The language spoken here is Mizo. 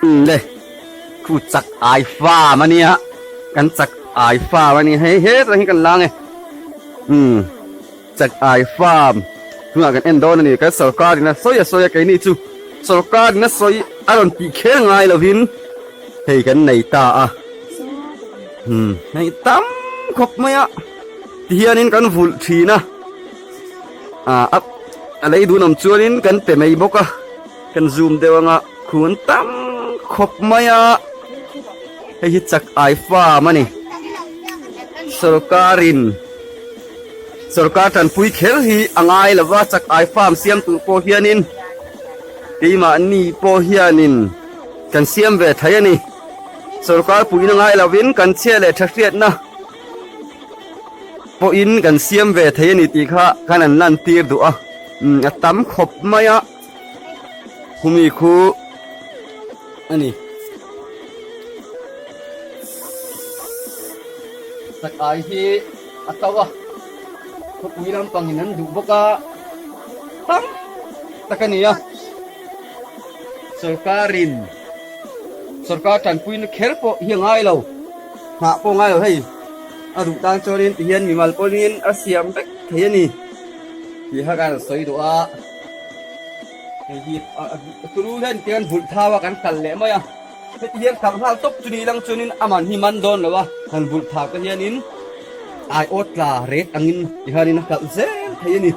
Le khu chak ai farm ania kan chak ai farm ani hei hetah hi kan la nge umm chak ai farm tunah kan en dawn ani kan sorkar in a sawi a sawi a keini chu sorkar in a sawi a rawn tih kher ngai lovin hei kan nei ta a umm hei tam khawp mai a tihianin kan vulh thin a ah a lei dun awm chuanin kan pe mai bawk a. Kan zoom deuh anga khun tam khawp mai a, hei hi chak ai farm a ni. Sorkarin sorkar tanpui kher hi a ngai lo va, chak ai farm siam tur pawh hianin keimahni pawh hianin kan siam ve thei a ni. Sorkar puihna ngai lovin kan chhia leh tha hriatna pawhin kan siam ve thei a ni tih kha kan han lantir duh a, a tam khawp mai a. Khumi khu a ni. Sakai hi a to a, khawpui lampangin an duh bawk a, tam tak a ni a. Sorkarin sorkar tanpuina kher pawh hi a ngai lo, nghah pawh a ngai lo hei a duh tan chuanin tihian mimal pawhin a siam vek thei a ni tih kha kan sawi duh a. Hei hi turu hian tiang an vulh thau a kan kal leh mai a, heti hian kal nghal tawp chu ni lang chuanin a man hi man dawn lo a, han vulh thau te hianin aiawt tla ret angin tihianin a kalh zel thei a ni.